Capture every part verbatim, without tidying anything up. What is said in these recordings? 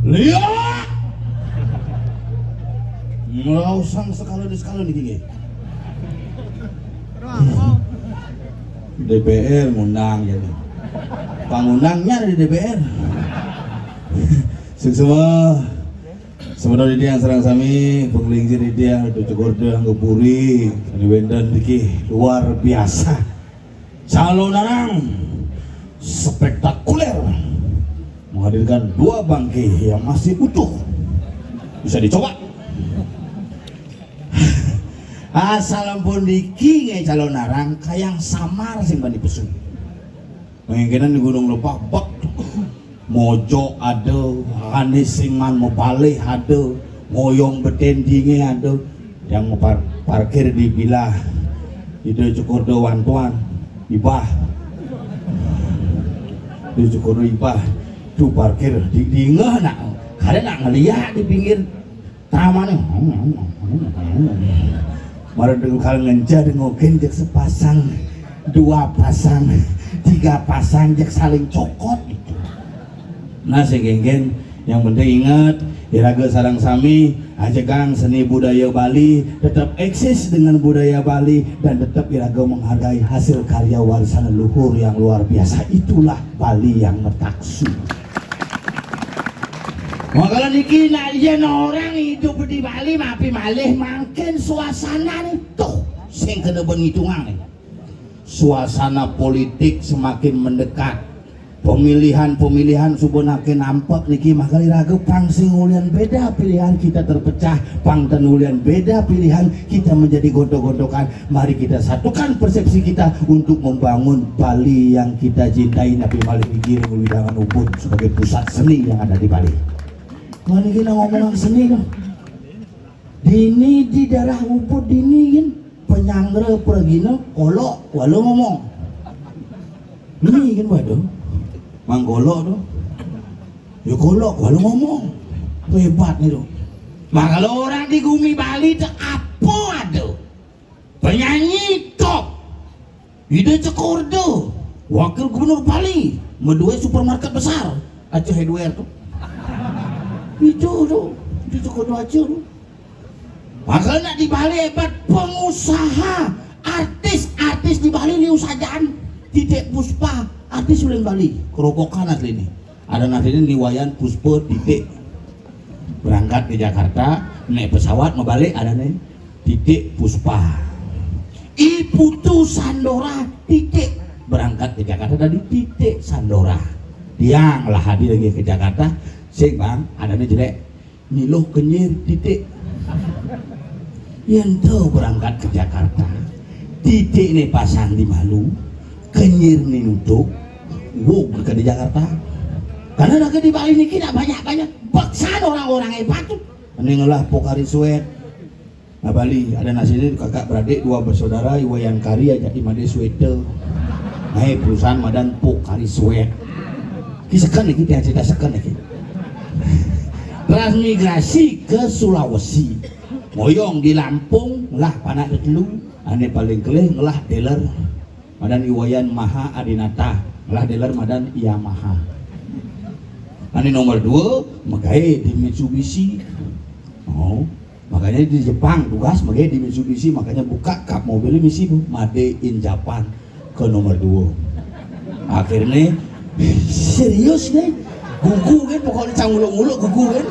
Lihat. Nggak usah sekali di sekali nih, gini. D P R ngundang jadi. Pangundangnya ada di D P R. Sukses semua. Sebenarnya dia yang sareng sami, pengelinci dia, itu cukur dia, ngeburi, di Wendan Diki, luar biasa. Calonarang spektakuler menghadirkan dua bangke yang masih utuh. Bisa dicoba. Asal ampun diki nge Calonarang kayang samar sing bani pesu. Mengkenan di Gunung Lebak bek. Mojo ada, ane sing man mebalih ada, moyong betendinge ada, yang par parkir di bilah. Ide cukur do wantuan, ibah. Ide cukur do ibah, tu parkir di dingeh nak, kada nak ngeliat di pinggir. Tamane. Mara dengkal ngenja dengokin jek sepasang, dua pasang, tiga pasang jek saling cokot gitu. Nah, sing genggen, yang penting ingat, iraga sareng sami ajegang seni budaya Bali tetap eksis dengan budaya Bali dan tetap iraga menghargai hasil karya warisan leluhur yang luar biasa. Itulah Bali yang metaksu. Makala niki nak yen orang hidup di Bali mapi malih mangkin suasana nito sing kena ben ngitungan. Suasana politik semakin mendekat. Pemilihan-pemilihan suba nakin nampek niki makala iraga pang sing ulian beda pilihan kita terpecah, pang ten ulian beda pilihan kita menjadi gontok-gontokan. Mari kita satukan persepsi kita untuk membangun Bali yang kita cintai, tapi paling digiring widangan Ubud sebagai pusat seni yang ada di Bali. Mari kita ngomong seni loh. Dini di daerah Ubud dini kan penyanggra pergina kolok walau ngomong. Ini kan waduh. Mang kolok tuh. Ya kolok walau ngomong. Tuh hebat nih tuh. Nah, kalau orang di gumi Bali itu apa ada? Penyanyi top. Ida Cekorda, Wakil Gubernur Bali, meduai supermarket besar, Aceh Hardware tuh. Itu tuh, Ida Cekorda aja tuh. Makanya di Bali hebat pengusaha, artis-artis di Bali liu sajaan, Titik Puspa, artis ulin Bali, kerobokan asli nih. Ada nasi ini Wayan Puspa Titik. Berangkat ke Jakarta, naik pesawat mau balik ada nih Titik Puspa. I Putu Sandora Titik. Berangkat ke Jakarta dari Titik Sandora. Tiang lah hadir lagi ke Jakarta. Sing bang, ada nih jelek. Miluh kenyir Titik. Yen to berangkat ke Jakarta, Titik nih pasang di malu, kenyir nih nutup, wog ke di Jakarta. Karena lagi di Bali niki nak banyak-banyak beksan orang-orang hebat tuh. Ini ngelah Pocari Sweat. Nah Bali ada nasi ini kakak beradik dua bersaudara Iwayan Kari aja di Made Sweater. Nah perusahaan madan Pocari Sweat. Ki seken iki, tiang cerita seken iki. Transmigrasi ke Sulawesi. Moyong di Lampung lah panak tetelu. Ane paling kelih ngelah dealer madan Iwayan Maha Adinata, ngelah dealer madan Yamaha. Ane nomor dua megai di Mitsubishi. Oh, makanya di Jepang tugas megai di Mitsubishi, makanya buka kap mobil misi bu Made in Japan ke nomor dua. Akhirnya serius nih, gugu kan pokoknya canguluk-nguluk gugu kan.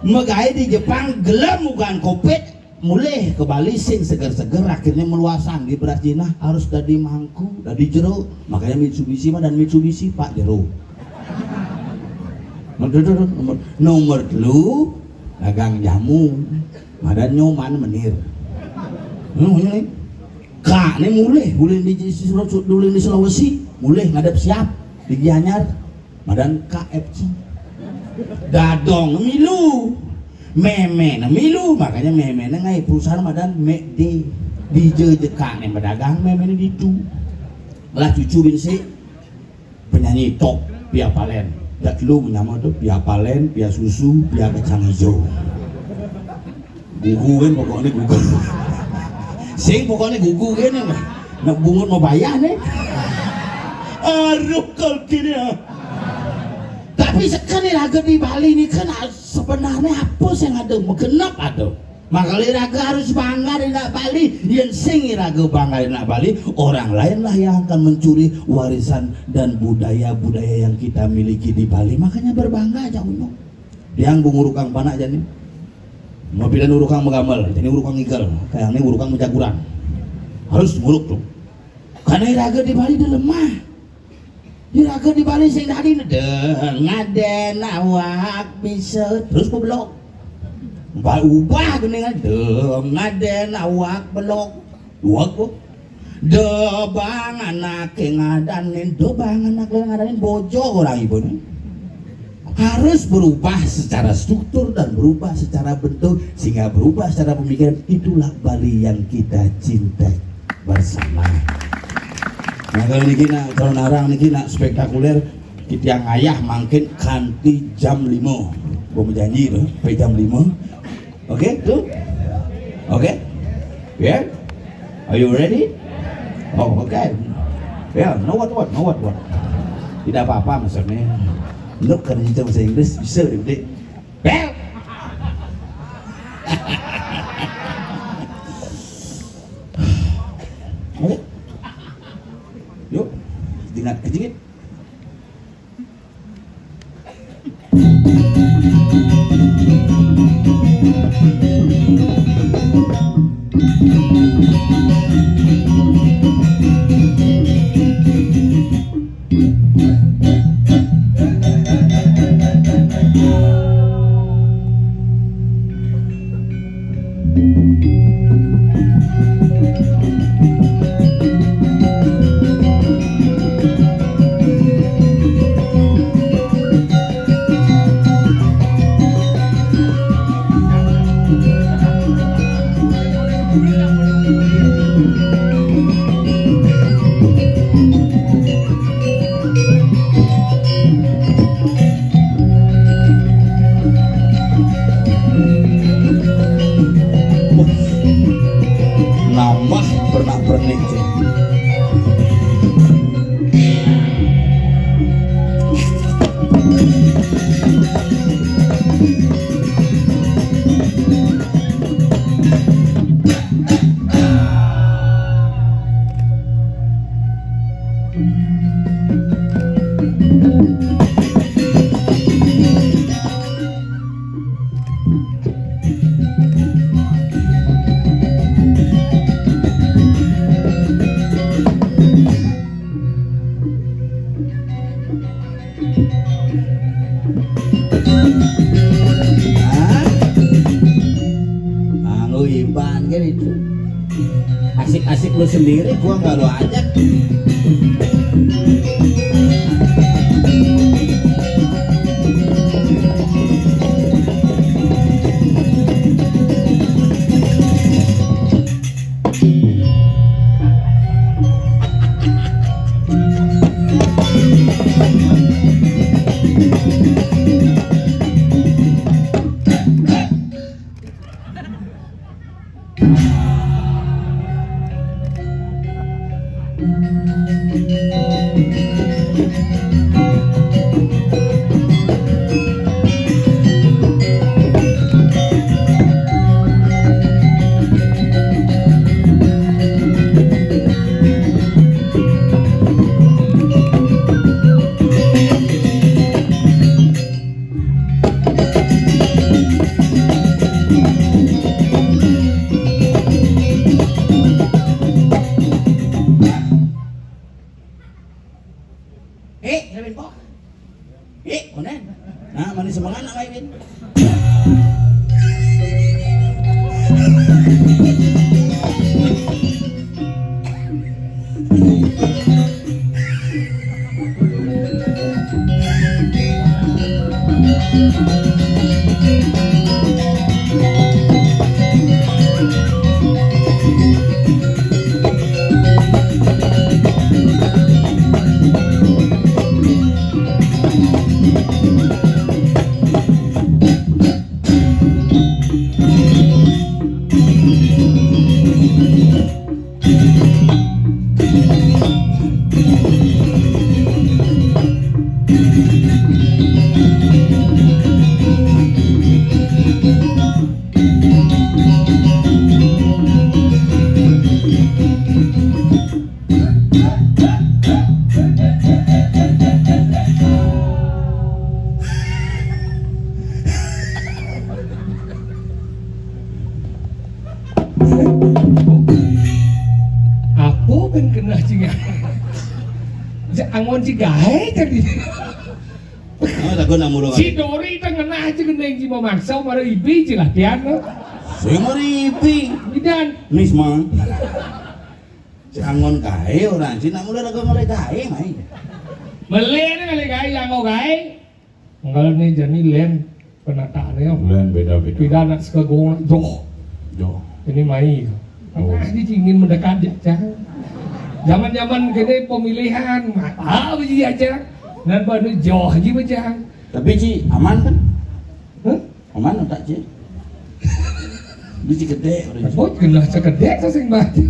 Megai di Jepang gelem ugan kopit, mulih ke Bali sing seger-seger, akhirnya meluasang di beras jinah harus dadi mangku, dadi jero. Makanya Mitsubishi mah dan Mitsubishi pak jero. Nomor, nomor, nomor telu dagang jamu, madan Nyoman Menir. Hmm, ini. Kak ini mulih, mulih di, di, di Sulawesi, mulih ngadep siap di Gianyar. Madan K F C. Dadong milu. Meme na milu, makanya meme na ngai perusahaan madan McD. Dijejekang nih pedagang mémé ditu. Lah cucu bin si penyanyi top, Pia Palen. Dak lu nama tuh, Pia Palen, Pia Susu, Pia Kacang Hijau. Gugu kan pokoknya gugu. Sing pokoknya gugu kan ya, Mas. Nak bungut mau bayar nih. Aduh, kalau gini ya. Tapi sekali raga di Bali ini kan sebenarnya apa yang ada? Genep ada. Maka raga harus bangga di nak Bali. Yang sing raga bangga di nak Bali, orang lainlah yang akan mencuri warisan dan budaya-budaya yang kita miliki di Bali. Makanya berbangga aja, Uno. Yang bungur urukang panak jani. Mau pindah urukang megamel, jadi urukang igal. Kayak ini urukang menjaguran. Harus nguruk tuh. Karena raga di Bali dia lemah. Di raga di Bali sing dadi, "Deng aden awak bisa." Terus ku belok. Ba ubah gini kan, "Deng aden awak belok." Dua ku. "De bang anak yang ngadanin, de bang anak yang ngadanin bojo orang ibu nih." Harus berubah secara struktur dan berubah secara bentuk, sehingga berubah secara pemikiran. Itulah Bali yang kita cintai bersama. Nah, kalau niki nak, kalau narang niki nak spektakuler, kita yang ayah mangkin kanti jam lima. Gua janji tuh, sampai jam lima. Oke, tuh. Oke. Ya. Are you ready? Oh, oke. Ya, no what what, no what what. Tidak apa-apa maksudnya. Lu kan itu bahasa Inggris bisa deh. Bel. Oke. Yuk, ingat kecil. Nambah pernak-pernik. Hah? Nganggo iban kan itu. Asik-asik lu sendiri, gua nggak lu ajak. Eh, Apa ben keneh cingak? Ja angon cigaé tadi. Oh, takon nak mula. Si Dori teh ngenah aja gendeng ji memaksa mara ibi ji latihan lo. Sing mara ibi. Bidan. Nisma. Si angon gaé orang si nak mula dagang oleh gaé mai. Melih ni oleh gaé, yang gaé. Mangkala né jani lén penataannya. Lén béda-béda. Béda nak sekagung joh. Joh. Ini mai. Oh. Nah, dia ingin mendekat aja. Zaman-zaman kene pemilihan, mata biji aja. Dan baru joh ji bejang. Tapi Ci, aman kan? Hah? Aman tak Ci? Biji gede. Oh, kena sekedek tuh sing baca.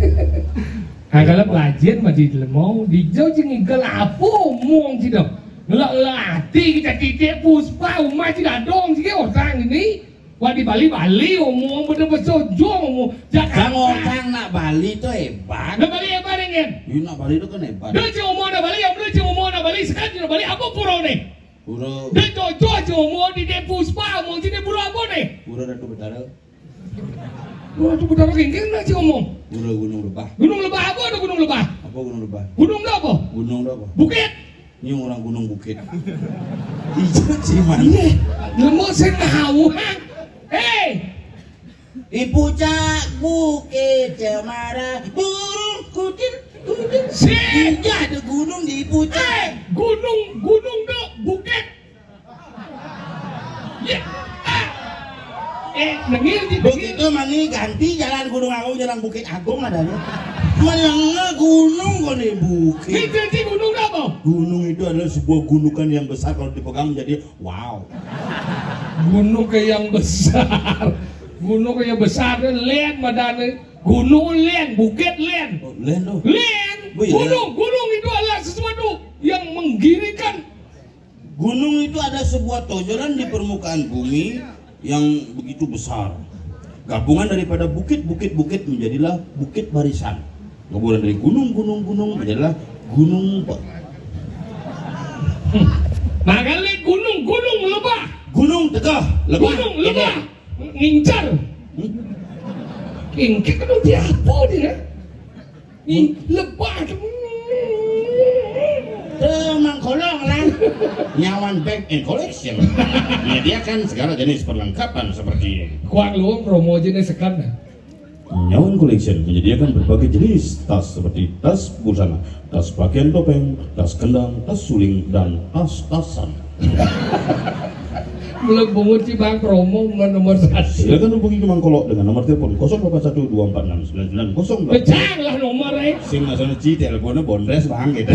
Nah, kalau pelajian masih lemau, di jauh cing igal apa omong sih dong? Ngelak latih kita titik puspa, umat tidak dong sih orang ini. Wah di Bali Bali omong bener besojo omong Jakarta. Bang orang nak Bali tuh hebat. Nak Bali hebat dengan. Iya nak Bali tuh kan hebat. Dia cuma omong nak Bali, yang bener cuma omong nak Bali, sekarang nak Bali apa pura nih? Pura. Dia cocok cuma omong di Puspa, omong sini pura apa nih? Pura Ratu Betara. Pura Ratu Betara gengeng nak cuma omong. Pura Gunung Lebah. Gunung Lebah apa ada Gunung Lebah? Apa Gunung Lebah? Gunung apa? Gunung apa? Bukit. Ini orang Gunung Bukit. Iya sih man. Iya. Lemu sing tahu. Hei. Di puncak Bukit Cemara, burung kucing, kucing. Sik. Iya ada gunung di puncak. Eh, gunung, gunung dok, bukit. Ya. Ah. Eh, nengil di begitu mani ganti jalan Gunung Agung, jalan Bukit Agung adanya. Menengah gunung kok nih bukit. Ini gunung apa? Gunung itu adalah sebuah gundukan yang besar kalau dipegang menjadi wow. Gunung ke yang besar. Gunung ke yang besar dan lén madane. Gunung lén, bukit lén. Oh, lén tuh. Lén. Oh, iya. Gunung, gunung itu adalah sesuatu yang menggiringkan. Gunung itu ada sebuah tonjolan di permukaan bumi yang begitu besar. Gabungan daripada bukit, bukit, bukit menjadilah Bukit Barisan. Gabungan dari gunung, gunung, gunung menjadilah gunung. Makanya gunung, gunung lebah. Gunung tegah, lebah. Gunung lebah. Ngincar. Hmm? Kingkik kan dia apa dia? Ih, lebah. Temang kolong lah. Nyawan Bag and Collection menyediakan segala jenis perlengkapan seperti Kuang luang promo aja nih sekan. Nyawan Collection menyediakan berbagai jenis tas seperti tas busana, tas pakaian topeng, tas kendang, tas suling, dan tas-tasan. Belum bungut sih bang promo nomor satu. Silakan hubungi Kemang Kolok dengan nomor telepon kosong delapan satu dua empat enam sembilan sembilan kosong delapan. Pecah lah nomor eh. Sing masana ci teleponnya bondres bang gitu.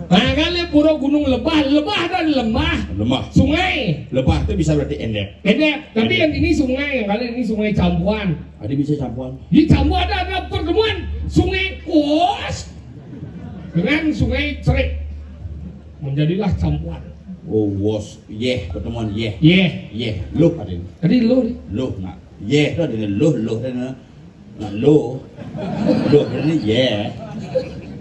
Nah kan lihat pura gunung lebah, lebah ada lembah. Lemah. Sungai. Lebah itu bisa berarti endep. Endep. Tapi endep. Yang ini sungai, yang kali ini sungai Campuan. Ada bisa Campuan. Di Campuan ada, ada pertemuan sungai Kos dengan sungai Cerik. Menjadilah Campuan. Oh, wos, yeh, pertemuan yeh. Yeh. Yeh, loh ada ini. Tadi loh nih. Loh, nak. Yeh itu ada ini, loh, loh ada ini. Nak loh. Loh ada ini, yeh.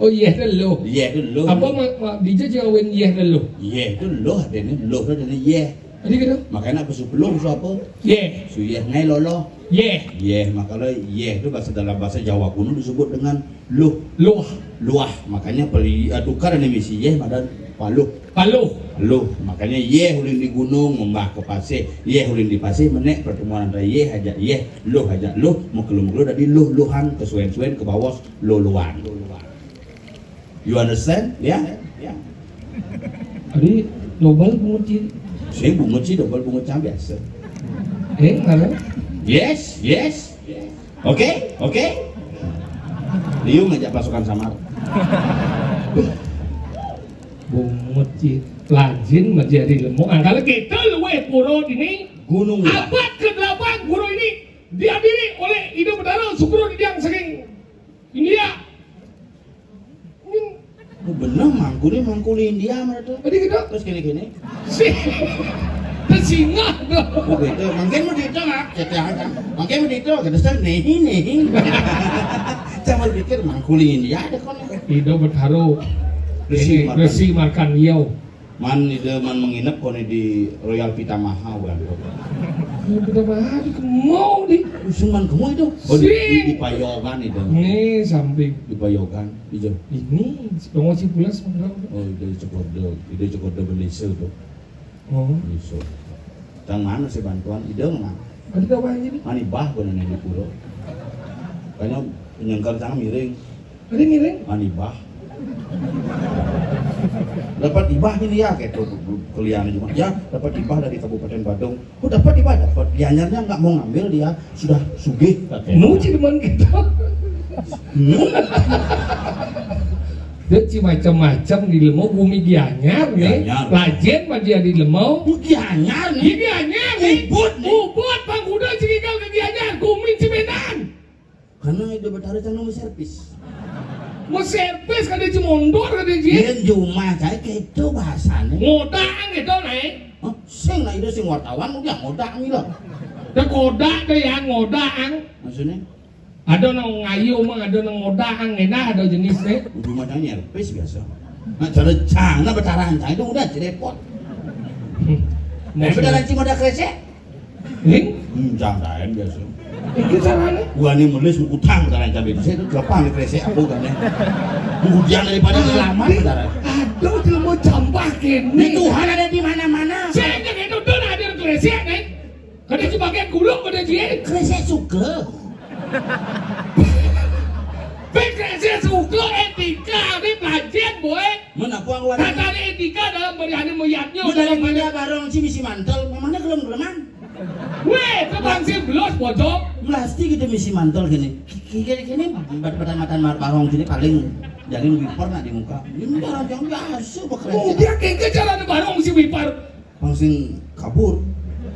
Oh, yeh itu loh. Yeh itu loh. Apa mak mak bija jawin yeh itu loh? Yeh itu loh ada ini, loh ada ini, yeh. Tadi gitu. Makanya apa su loh, su apa? Yeh. Su yeh ngai loloh. Yeh. Yeh, makanya yeh itu bahasa dalam bahasa Jawa kuno disebut dengan Luh. Luh. Luah. Makanya peli, eh, tukar ini misi yeh madan paluh. Paluh. Paluh. Makanya yeh ulin di gunung ngembah ke pasir. Yeh ulin di pasir menek pertemuan antara yeh ajak yeh, luh ajak luh, mekelu-mekelu tadi luh-luhan, kesuwen-suwen, ke bawah luh-luhan. You understand? Ya? Ya. Tadi global bungut sih. Saya bungut sih, double bungut yang biasa. Eh, ada? Yes, yes. Oke, oke. Liu ngajak pasukan samar. Bungut ci lajin menjadi lemuk. Angkala kita luwih pura dini. Gunung Abad kedelapan pura ini dihadiri oleh Ida Betara Sukra Didiang saking India. Oh, bener, mangkuli, mangkuli India mereka. Jadi gitu. Terus gini-gini. Si, tersinggah tuh. Oh, gitu. Mungkin mau dihitung, ah. Kita aja. Mungkin mau dihitung. Kita sih nih, nih. Saya pikir mangkuli India ada kok. Ida Betara Resi ini, Markan. Resi Markan Yau. Man ida man menginep kone di Royal Pitamaha, bukan? Royal Pitamaha di kemo di. Usun man kemo itu. Oh, di, di, di Payogan itu. Nih samping. Di Payogan, itu. Ini, dongo si pulas, Bang. Oh, ida Cokorda, ida Cokorda Bendesa itu. Oh. Bendesa. Tang mana sih bantuan? Ida mana? Ada apa ini? Mani bah kone di pura. Kayaknya penyengkal sana miring. Ada miring? Mani bah. Dapat ibah ini ya, kayak tuh kuliah juga. Ya, dapat ibah dari Kabupaten Badung. Oh, dapat ibah, dapat. Gianyarnya nggak mau ngambil, dia sudah sugih katanya. Muji teman kita. Hmm. Dia ci macam-macam di lemau bumi Gianyar nih. Gianyar. Lajen mah dia di lemau. Gianyar nih. Gianyar nih. Ubud nih. Ubud, Pangkuda, Cikikal ke Gianyar, Gumin, Cimedan. Karena Ida Betara cang mau servis. Mau servis kada ci mondor kada ci. Yen jumah cai kedo bahasane. Ngodang kedo nae. Hah? Sing lah, Ida sing wartawan udah ngodang nih lah. Dah kodak dah ya, ngodang. Maksudnya? Ada nang ngayu mang, ada nang ngodang, enak ada jenisnya. Jumah cai servis biasa. Nah, cara cang, nah, Betara cang itu udah ci repot. Hmm. Nah, maksudnya? Betara ci modal kresek. Ning? Hmm, cang kaen biasa. Iki carane? Wani melis utang Betara cabe. Saya itu gampang dikresek aku kan ya. Kemudian daripada selamat Betara. Aduh, jelema campah kene. Ini Tuhan ada di mana-mana. Saya aja kayak duduk ada kresek nih. Kada sebagai guru kada dia. Kresek suka. Pe kresek suka etika, ini pelajaran boy. Mana puang luar? Tata etika dalam berani melihatnya. Dalam mana barong si misi mantel, mana gelem-geleman? Weh, itu bangsi belos, bocok. Melasti gitu misi mantel gini. Kiri gini, bat-, batan-batan mar-, barong gini paling jadi wiper nak di muka. Ini barang yang biasa, bekerja. Oh, dia kengke jalan barong si wiper. Bang sing kabur.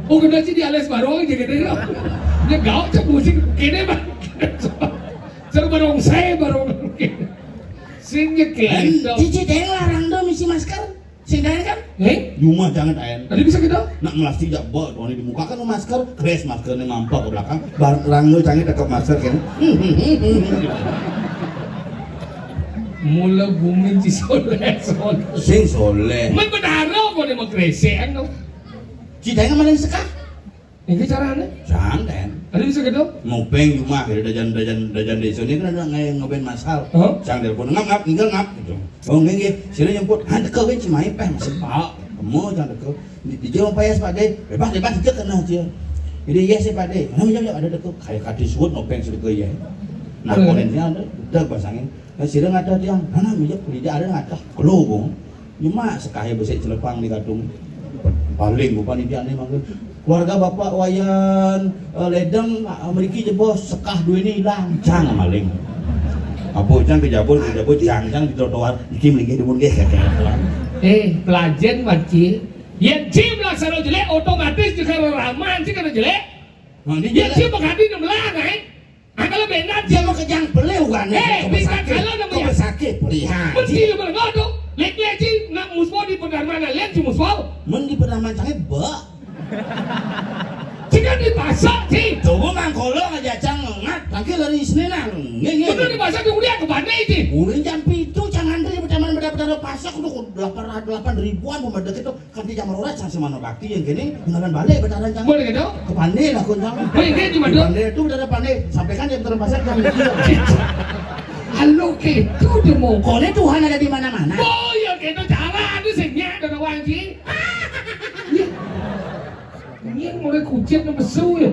Oh, kena sih di alias barong aja gitu ya. Dia gaul cek musik, kene, Bang. Seru barong saya, barong. Sing nyekek. Cici deng larang do misi masker. Sing daen kan? Eh? Jumah jangan daen. Tadi bisa gitu? Nak melasti jak bot, wani di muka kan masker, kres maskernya mampak ke belakang, barang lo canggih tekep masker kan. Mula bumi ci soleh, soleh. Sing soleh. Men bedaro kok dia mau kresek kan kau. Ci daen mana sekah? Ini caranya? Jangan. Ada bisa gitu? Ngopeng cuma, ya, dajan, dajan, dajan desa ini kan ada nge-, ngeband masal. Hah? Jangan telepon, "Ngap, ngap, tinggal ngap," gitu. "Oh, nggih, nggih. Sira nyemput, ha, teka kan cimai peh, masih pak. Kamu jangan teka. Di, di jauh payas, Pak De. Bebas, bebas, dia kena dia." Jadi, "Iya sih, Pak De. Mana jam ada teka?" Kayak kati suut ngopeng sedeka ya. Nah, hmm. Kolennya ada, udah pasangin. Nah, sira ngadah tiang, "Mana mijak, tidak ada ngadah." Kelobong. Cuma sekaya besik celepang di kadung. Paling bukan ini aneh mangga. Keluarga Bapak Wayan, eh, Ledeng, ah, mriki jebos sekah duwe ini hilang. Cang maling. Apa cang ke jabut, ke jabut, cang, cang di trotoar. Iki mriki dumun nggih, kakek. Eh, pelajen, Pak Ci. Yen ci melaksana jelek, otomatis juga reraman ci kena jelek. Nah, ini yen jelek. Ci pengganti enam belas, eh. Angkala benar, dia mau kejang pelih, bukan? Eh, kau besakit, kalau namanya kau besakit, pelihan. Mesti lu berengah tu. Lek-lek ci nak musbo di pedarman, lihat ci musbo. Men di pedarman cangnya, bek. Ci kan di pasar, ci. Tuh, mangkolo aja cang ngat, tangki lari Isnin nah. Nggih, nggih. Betul di pasar, kemudian ke mana, ci? Ulin jam pitu, cang antri di pedarman, pedarman pasar, udah delapan ratus, delapan ribuan, pemadek itu. Kan di jam rolas cang semana bakti yang kene, ngaran balik Betara cang. Boleh gitu? Ke Pande lah kun cang. Boleh gitu, Madu? Di Pande itu Betara Pande, sampaikan dia Betara Pasar cang gitu. Halo gitu dia mau. Kone Tuhan ada di mana-mana. Oh, ya gitu, cara itu sing nyak ada orang, ci. Ini mulai kucing ke besu ya.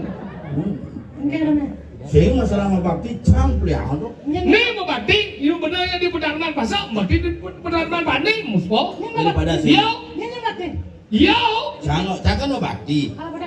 Hmm. Enggak, enggak. Sing masalah mabakti cang pelihan tu. Ni mabakti, iu bener yang di pedarman pasar, mabakti di pedarman Pande, musbo. Daripada sing. Iya. Ini mabakti. Iya. Cang, cang kan mabakti. Kalau pada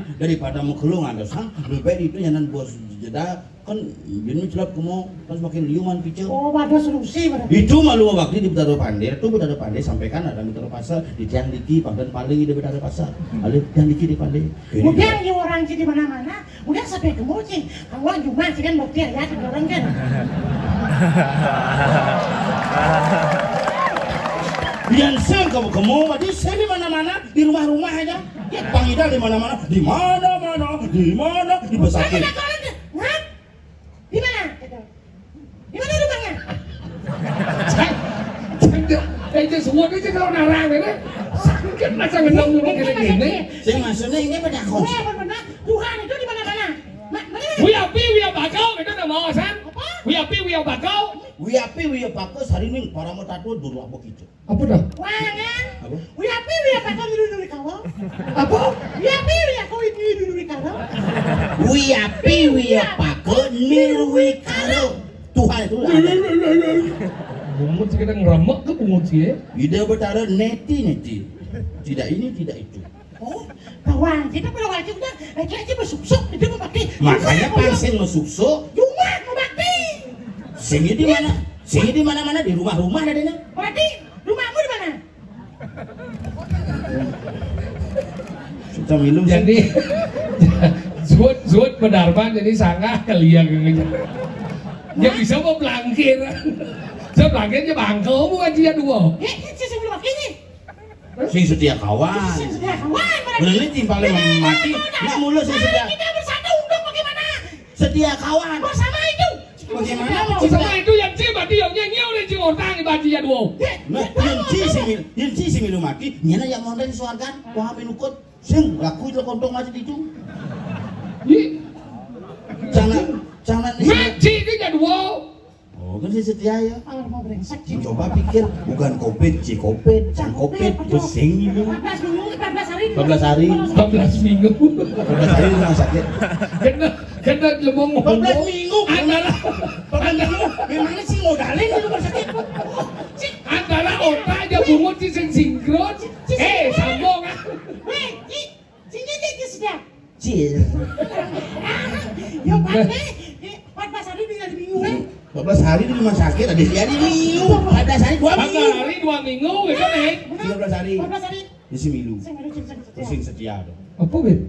daripada mengkelung ada sang lebih itu nyanan bos jeda kan jadi celap kemo kan semakin liuman pice. Oh, waduh solusi berarti. Itu malu waktu di Betara Pande, itu Betara Pande sampaikan ada Betara Pasar di tiang diki pangkan paling di Betara Pasar. Alih tiang diki di Pande. Udah ya orang di mana-mana, udah sampai ke Moci. Kawan juga sih kan bukti ya orang kan. Yang sing kamu kamu berarti saya di mana-mana di rumah-rumah aja. Ya, Bang Ida di mana-mana, di mana-mana, di mana, di Besakih. Hah? Di mana? Gitu. Di mana rumahnya? Eh, itu semua itu kalau narang ini sakit macam ngendang dulu gini-gini. Sing maksudnya ini pada aku. Wah, benar. Tuhan itu di mana-mana. Ma- mana? Wiyapi, Wiyapako, itu nama awasan. Apa? Wiyapi, Wiyapako. Wiyapi, Wiyapako, sarining para matatua durlah begitu. Apa dah? Wangan. Apa? Wiyapi, Wiyapako, miru duri kawa. Apa? Wiyapi, Wiyako, ini duri kawa. Wiyapi, Wiyapako, miru wikaro. Tuhan itu lah. Bungut sih kita ngeramak ke bungut sih ya. Ida Betara neti neti. Tidak ini, tidak itu. Oh, kawan, kita pada wajib dah. Lagi aja bersuksuk, dia mau pakai. Makanya pansing masuk sok. Cuma mau pakai. Sing di mana? Sing di mana-mana, di rumah-rumah adanya. Berarti rumahmu di mana? Kita milu sih. Jadi zuhud, zuhud bedarban jadi sanggah kalian. Ya bisa mau blangkir. Saya blangkir aja bangkel mau aja dua. Eh, ini sih sebelum ini. Sing setia kawan. Sing setia kawan, berarti. Bener ini timpalnya mati. Nah, mulu sing setia. Kita bersatu untuk bagaimana? Setia kawan. Bersama itu. Bagaimana? Bersama itu yang ci berarti yang nyanyi oleh ci orang ibarat dia dua. Nah, yang ci sing mil-, yang ci sing milu mati. Nyana yang mau dari suarga. Wah, minukut. Sing laku itu kontong aja itu. Ih. Jangan, jangan. Nah, ci itu ya dua. Oh, kan si setia ya. Ah, mau brengsek, Ci. Coba pikir, bukan covid, ci covid, cang covid, covid, aduh. Pusing itu. Empat belas minggu, empat belas hari. Empat belas hari. Empat belas minggu. Empat belas hari rumah sakit. Kena, kena jebong. Empat belas minggu. Antara, empat belas minggu. Memangnya sih modalin di rumah sakit. Antara otak aja bungut sih sing sinkron. Eh, sambung ah. Weh, Ci, Ci, Ci, Ci, Ci, sudah. Cil. Yo, Pak, eh, eh, empat belas hari di hari Minggu, eh. Empat belas hari di rumah sakit, ada dia di Minggu. Empat belas hari, dua minggu. Empat belas hari, dua minggu, ya kan, eh? Benar. Tiga belas hari. Empat belas hari. Di si milu. Sing milu, sing, sing setia. Sing setia dong. Apa, Beb?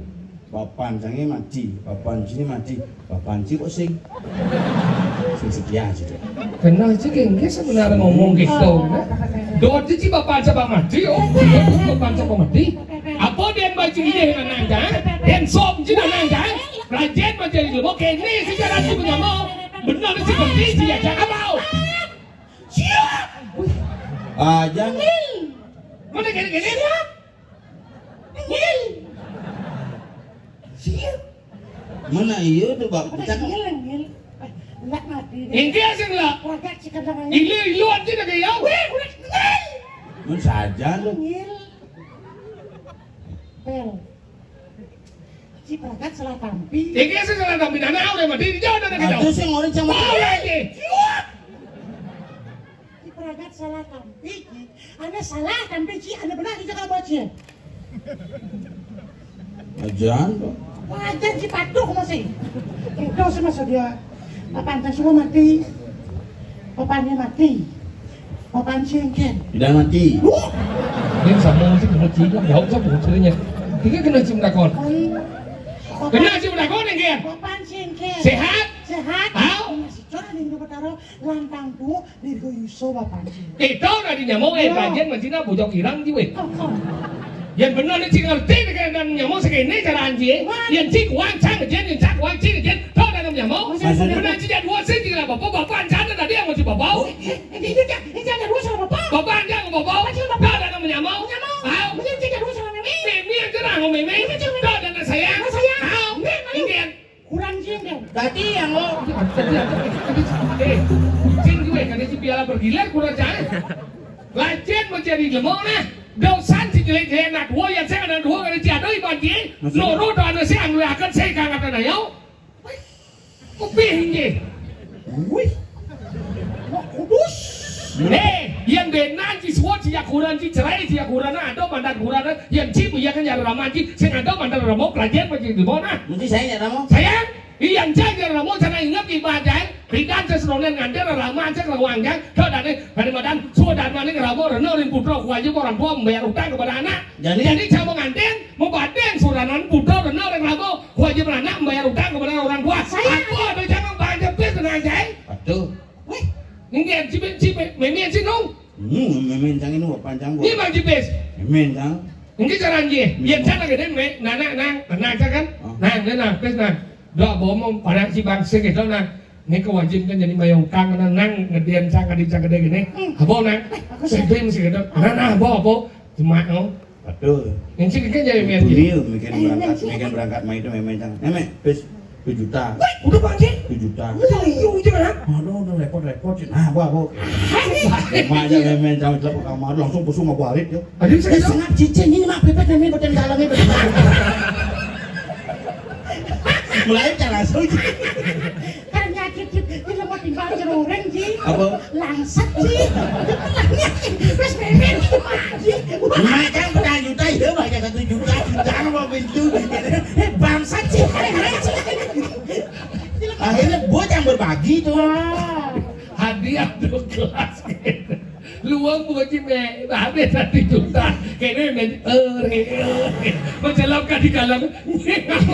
Bapak cangnya mati, bapak cini mati, bapak ci kok sing. Sing setia aja deh. Kenal sih, geng, geng sebenarnya ngomong gitu, nah. Dot ci bapak coba mati, oh, bapak coba mati. Apa dia baca dia nanang jang? Dan som ci nanang jang? Rajen baca di lebo kene sejarah ci menyamo. Benar seperti dia jang apa? Siap. Aja. Mana kene-kene? Siap. Siap. Mana iya tuh, Bang? Mana siap, Ngil? Eh, enggak mati deh. Inti asing lah. Kagak sih kata Ngil. Ilu, ilu aja dah kayak. Weh, udah Ngil. Mun saja lu. Ngil. Pel. Cipragat salah tampi. Iki sing salah tampi, nah, nah, udah mati, jauh, udah, udah, jauh. Aduh, sing orang cuma. Oh, iya, iya. Cipragat salah tampi, Ci. Ane salah tampi, Ci. Ane benar, Ci, kalau buat Ci. Ajan, Pak. Wajan, Ci, patuh masih. Itu sih maksud dia. Bapak antar semua mati. Bapaknya mati. Bapak singkin. Tidak mati. Wah! Ini sama sih, bukan Ci, jauh sama bukan Cinya. Tiga kena Ci menakon. Kena Ci menakon, ya, Ken? Bapak singkin. Sehat? Sehat. Hao? Masih curang di Indobatara, lantang tuh, Dirgo Yuso, Bapak singkin. Itu udah dinyamuk, eh, kajian masih nak bujok irang, Ci, weh. Oh, oh. Yang benar ni, Ci, ngerti ni, kan, dan nyamuk segini cara anjing. Wah. Yang Ci kuang, cang, jen, yang cang kuang, Ci, jen. Tahu dah nyamuk? Maksudnya? Benar, Ci, jadwal sih, Ci, apa-apa, bapak, anjana tadi yang masih bapak. Oh. Eh, eh, ini, ini, ini, ini, jadwal sama bapak. Bapak, anjana, bapak. Bapak, Ci, bapak. Tahu dah nyamuk? Nyamuk. Tahu. Ini, ini, jadwal sama Mimi. Mimi, yang cerah, oh, Mimi. Mimi, Ci, bapak. Tahu dah sayang. Oh, sayang. Tahu. Mimi, Mimi. Ini. Kurang jin deh. Tadi yang lo. Eh, jin gue kan si piala bergilir kurang jin. Lajin menjadi lemong nah. Dosan si jelek jelek anak dua yang saya anak dua kan si ada iban jin. Loro do anak saya anu akan saya kangat anak yau. Kuping jin. Wih. Kudus. Eh, yang benar si suat si yakuran si cerai si yakuran ada mandat kuran yang si punya kan yang ramah si sing ada mandat ramah pelajar menjadi lemong nah. Mesti saya yang ramah. Saya Iyan jai ngramo jana inget ibadah, pidan seseronen nganti rerama aja ngrewang jai, dodane bani madan, suwedane maning ngramo rena ring putra kuwayu orang tua membayar utang kepada anak. Jadi? Jadi jamu nganten, membaden suranan putra rena ring ramo kuwayu anak membayar utang kepada orang tua. Saya. Apa ada jamu banjir bis kena jai? Aduh. Wih, ninggian si, si, memian si nung. Hmm, memen cang ini panjang, Bu. Ini Bang Jipis. Memen cang. Ini cara nggih. Yen cara gede me, nana nang, nang kan? Oh. Nang, nang, nang, pis nang. Dok bomo parang si bangsa gitu nang. Ini kewajib kan jadi mayong kang nang, nang ngedian cang adi cang gede gini. Hmm. Apa nang? Eh, aku sih. Sedih mesti gitu. Nana apa apa? Cuma oh. Betul. Yang sih kan jadi mian. Beliau mikir berangkat, mikir berangkat main itu memen cang. Nemek, pis. Tujuh juta. Wih, udah, Pak Haji. Tujuh juta. Udah, iya, udah, kan? Aduh, udah repot-repot sih. Nah, gua, gua. Emak aja main-main sama celep ke kamar, langsung busung sama gua arit, ya. Aduh, saya Eh, tahu. Sengap cicing ini, Mak, pepet, nenek, badan dalamnya, badan dalamnya. Mulai cara langsung. Ternyata, Ci, di lemot di bawah ceroreng, Ci. Apa? Langsat, Ci. Wes, nenek, Ci, Mak, Ci. Mak, kan petang juta, ya, Mak, ya, satu juta, juta, mau pintu, gitu. Eh, bangsat, Ci. Eh, Ci. Akhirnya bocah yang berbagi tuh. Wah. Ya, dua kelas. Luang bukan cimé, habis satu juta. Kayaknya main, eh, eh, eh. Menjelamkan di dalam. Terus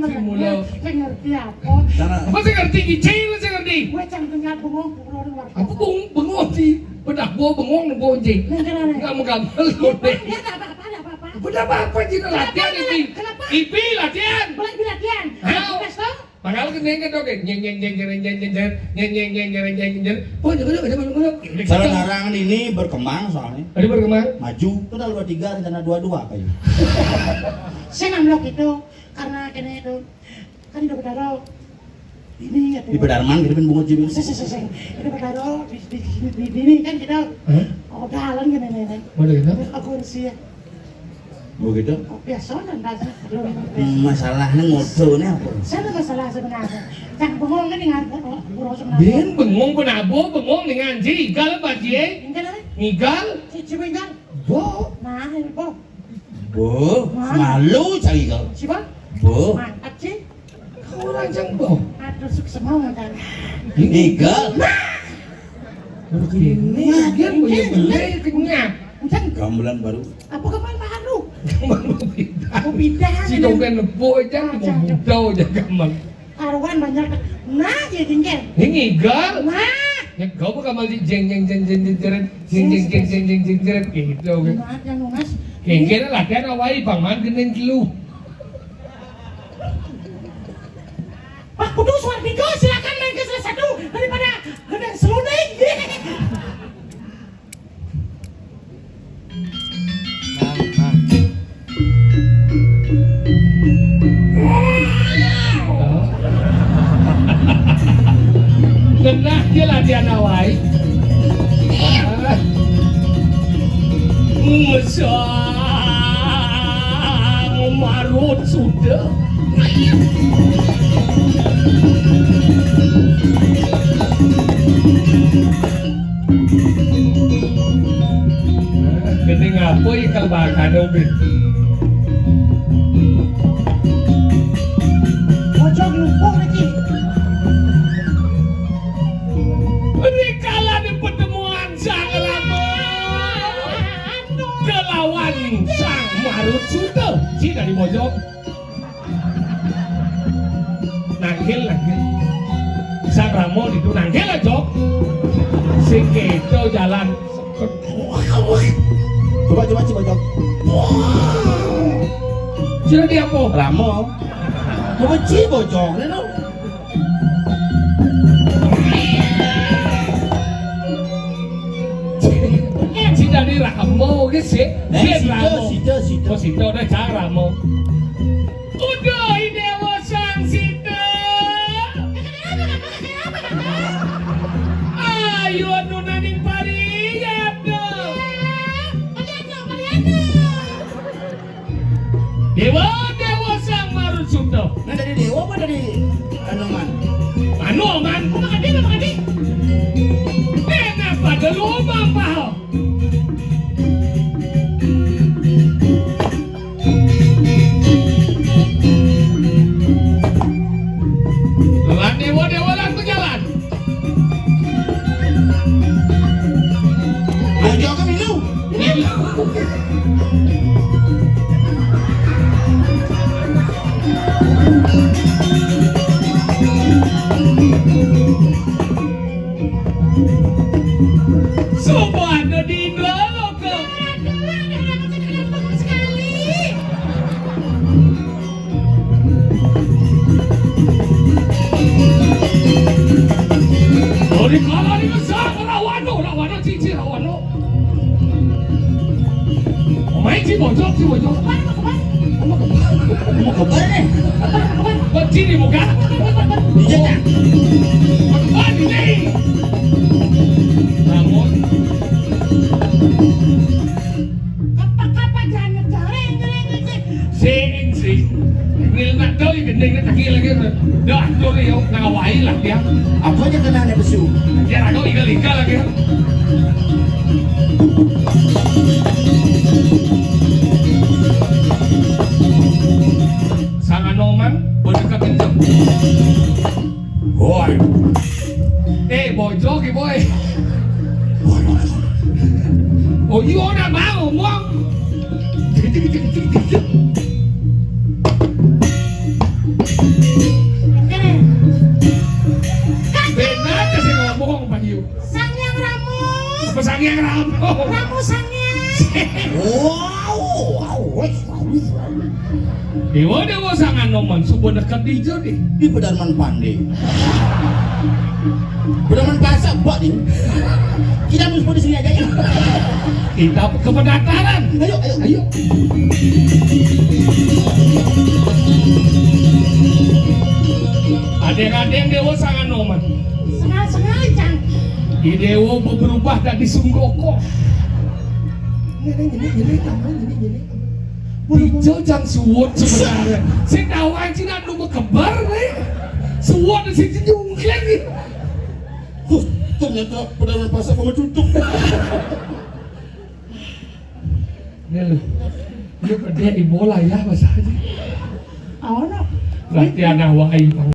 maksudnya, Simula. Saya ngerti apa? Sana. Apa saya ngerti? Cing, saya ngerti. Gue cang dengar bengong, bengong, bengong. Apa bengong? Bengong sih. Bedak gua bengong, bengong, Cing. Nah, kenapa? Nggak mau gambar lu, deh. Dia nggak apa-apa, nggak apa-apa. Udah apa-apa, Cing, latihan, Ipi. Kenapa? Ipi, latihan. Boleh latihan. Hah? Gas, toh? Padahal kan dia kan oke. Nyeng, nyeng, nyeng, nyeng, nyeng, nyeng, nyeng, nyeng, nyeng, nyeng, nyeng, nyeng. Oh, jangan, jangan, jangan, jangan. Salah larangan ini berkembang soalnya. Ada berkembang? Maju. Itu udah dua tiga, rencana dua dua apa ya? Saya nggak melok itu. Karena kena itu. Kan udah berdarah. Ini ya. Di Pedarman gitu kan bunga jibil. Sih, sih, sih, sih. Udah berdarah. Di, di, di, di, di, ini kan kita. Hah? Oh, jalan gini, nih, nih. Mana gitu? Aku sih. Begitu? Biasa kan, biasa. Masalahnya ngodonya apa? Saya ada masalah sebenarnya. Yang bengong kan dengan, oh, bengong sebenarnya. Dia bengong kenapa? Bengong dengan si Igal apa, Cie? Enggak, ada. Ngigal? Si Cibingal. Bo. Nah, ini Bo. Bo. Nah. Malu cari kau. Siapa? Bo. Mantap, Ci. Kau orang jang Bo. Aduh, sukses mau kan. Ngigal. Nah. Ini dia punya beli kenyap. Macam gamelan baru. Apa gamelan baru? Gamelan beda. Oh, beda. Si dompet nepo aja, mau budau aja gamelan. Karuan banyak. Nah, ya, jengkel. Ini ngigal. Nah. Ya, kau bukan masih jeng, jeng, jeng, jeng, jeng, jeng, jeng, jeng, jeng, jeng, jeng, jeng, gitu, oke. Lunas, yang lunas. Jengkel lah, kan awai, Bang Man, gendeng dulu. Pak Kudu Suardiko, silakan main ke salah satu daripada gendeng selunding. Genah dia latihan awai. Musang marut sudah. Gini ngapa ya kalau bakal ada ubin? Ojo ngelumpuk lagi. Rikala di pertemuan sang lama kelawan sang marut suta, si dari bojong. Nangkil, nangkil. Sang Ramo itu nangkil aja. Sing keto jalan. Coba, coba, coba, coba. Sudah dia apa? Ramo. Coba ci bojong, no. Sida di Ramo, gitu sih. Eh, dia sida, Ramo. Sida, sida. Oh, sida, udah cara Ramo. Uduh, Dewa Sang Sita. Ayo, nunaning pariyada. Dewa, Dewa Sang Marut Sunda. Nah, dari Dewa apa dari Anoman? Anoman. Apa tadi, apa tadi? Enak pada lubang, Pak. Lan dewa-dewa lan bejalan. Ayo, kami lu. Sobat di Indra Loka. Ora kala ning sang Rawana, Rawana cici Rawana. Omahe ci bojok, ci bojok. Mau ke mana? Mau ke mana? Mau ke mana? Mau ke mana? Mau ke mana? Mau ke mana? Mau ke mana? Mau ke mana? Namun, kapa-kapa jangan ngejareng, ngereng, ngereng. Sing, sing. Ngil nak tahu ya gendeng nak tagih lagi. Dah, tuh ya, nak awai lah dia. Apa aja kena ada besu? Dia ragu igal-igal lagi. Sang Anoman, berdekat kenceng. Woi. Eh, bocah. Oh, you orang mau ngomong. Benar kasih ngomong, Pak Yu. Sang yang ramu. Apa sang yang ramu? Ramu sang yang. Wow, wow, wow, wow. Dewa, Dewa sang Anoman, subuh dekat di jo deh. Di Pedarman Pande. Pedarman Pasar, buat ni. Kita mesti di sini aja ya. Kita ke pedataran. Ayo, ayo, ayo. Adeng-adeng Dewa sang Anoman. Sengal-sengal, Cang. Di Dewa berubah dari sunggoko. Ini, ini, ini, ini, ini, ini. Ijo jang suwud sebenarnya. Sing tahu aja nak nunggu kebar nih. Suwud sing nyungkling nih. Huh, ternyata Pedarman Pasar mau tutup. Ini lu. Ini gede di bola ya, Mas Haji. Awalnya. Berarti anak wai, Bang.